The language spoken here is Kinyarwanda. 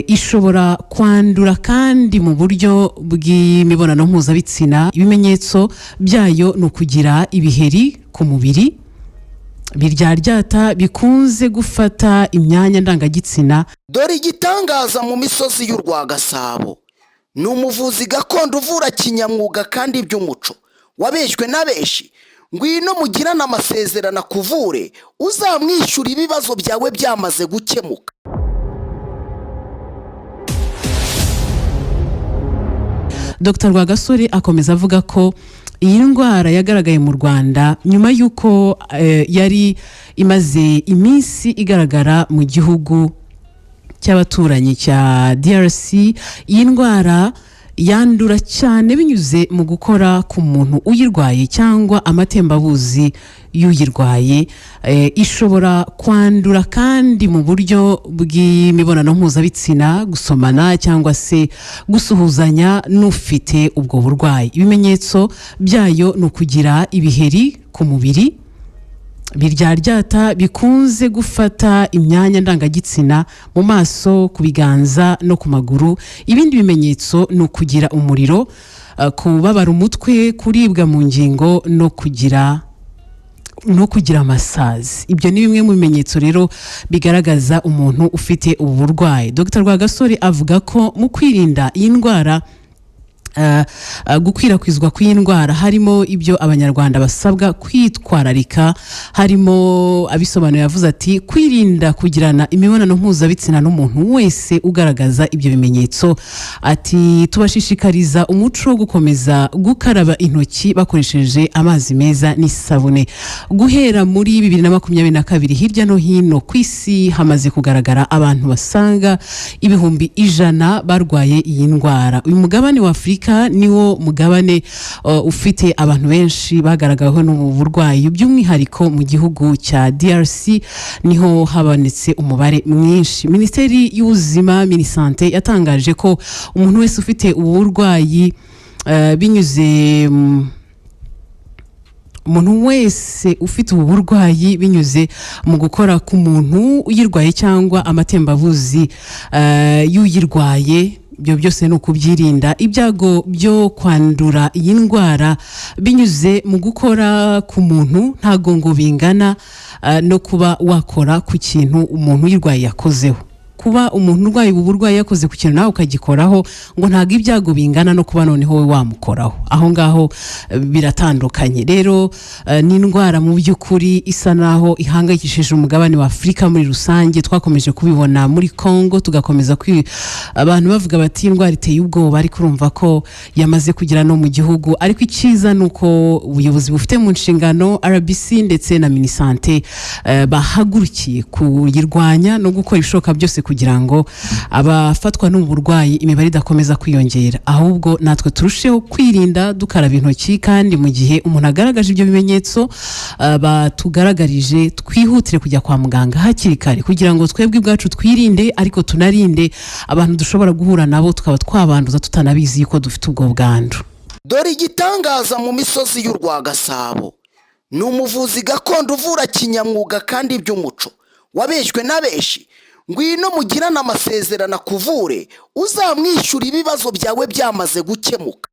Ishobora kwandura kandi mu buryo bw'imibonano mpuzabitsina. Ibimenyetso byayo ni ukugira ibiheri ku mubiri biryaryata bikunze gufata imyanya ndangagitsina. Dore igitangaza mu misozi y'urwa Gasabo ni umuvuzi gakondo uvura kinyamwuga kandi by'umuco wabeshywe na benshi. Ngwino mugirane amasezerano akuvure, uzamwishyura ibibazo byawe byamaze gukemuka. Dr Rwagasore akomeza avuga ko iyi ndwara yagaragaye mu Rwanda nyuma y'uko yari imaze iminsi igaragara mu gihugu cy'abaturanyi cya DRC. Iyi ndwara yandura cyane binyuze mu gukora ku muntu uyirwaye cyangwa amatembabuzi y'uyirwaye. Ishobora kwandura kandi mu buryo bw'imibonano mpuzabitsina, gusomana cyangwa se gusuhuzanya n'ufite ubwo burwayi. Ibimenyetso byayo ni ukugira ibiheri ku mubiri biryaryata bikunze gufata imyanya ndangagitsina, mu maso, ku biganza no ku maguru. Ibindi bimenyetso ni ukugira umuriro, kubabara umutwe, kuribwa mu ngingo no kugira amasazi. Ibyo ni bimwe mu bimenyetso rero bigaragaza umuntu ufite ubu burwayi. Dr Rwagasore avuga ko mu kwirinda iyi ndwara, gukwirakwizwa kw'iyi ndwara, harimo ibyo Abanyarwanda basabwa kwitwararika. Harimo abisobanuye, yavuze ati: "Kwirinda kugirana imibonano mpuzabitsina n'umuntu wese ugaragaza ibyo bimenyetso." Ati: "Tubashishikariza umuco wo gukomeza gukaraba intoki bakoresheje amazi meza n'isabune." Guhera muri 2022, hirya no hino ku isi hamaze kugaragara abantu basaga 100,000 barwaye iyi ndwara. Uyu mugabane wa Afurika niwo mugabane ufite abantu benshi bagaragaweho n'ubu burwayi. By'umwihariko mu gihugu cya DRC niho habonetse umubare mwinshi. Minisiteri y'Ubuzima, Minisante, yatangaje ko umuntu wese ufite ubu burwayi, binyuze umuntu wese ufite ubu burwayi binyuze mu gukora ku muntu uyirwaye cyangwa amatembabuzi y'uyirwaye, ibyo byose ni ukubyirinda. Ibyago byo kwandura iyi ndwara binyuze mu gukora ku muntu ntago ngo bingana no kuba wakora ku kintu umuntu uyirwaye yakozeho. Kuba umuntu urwaye ubu burwayi yakoze ku kintu nawe ukagikoraho, ngo ntabwo ibyago bingana no kuba noneho wowe wamukoraho. Aho ngaho biratandukanye. Rero ni indwara mu by'ukuri isa naho ihangayikishije umugabane wa Afurika muri rusange. Twakomeje kubibona muri Congo, tugakomeza abantu bavuga bati indwara iteye ubwoba, ariko urumva ko yamaze kugera no mu gihugu. Ariko icyiza ni uko ubuyobozi bufite mu nshingano RBC ndetse na Minisante bahagurukiye kuyirwanya no gukora ibishoboka byose kugira ngo abafatwa n'ubu burwayi imibare idakomeza kwiyongera, ahubwo natwe turusheho kwirinda dukaraba intoki, kandi mu gihe umuntu agaragaje ibyo bimenyetso batugaragarije, twihutire kujya kwa muganga hakiri kare kugira ngo twebwe ubwacu twirinde, ariko tunarinde abantu dushobora guhura nabo tukaba twabanduza tutanabizi yuko dufite ubwo bwandu. Dore igitangaza mu misozi y'urwa Gasabo ni umuvuzi gakondo uvura kinyamwuga kandi by'umuco wabeshywe na benshi. Ngwino mugirane amasezerano akuvure, uzamwishyura ibibazo byawe byamaze gukemuka.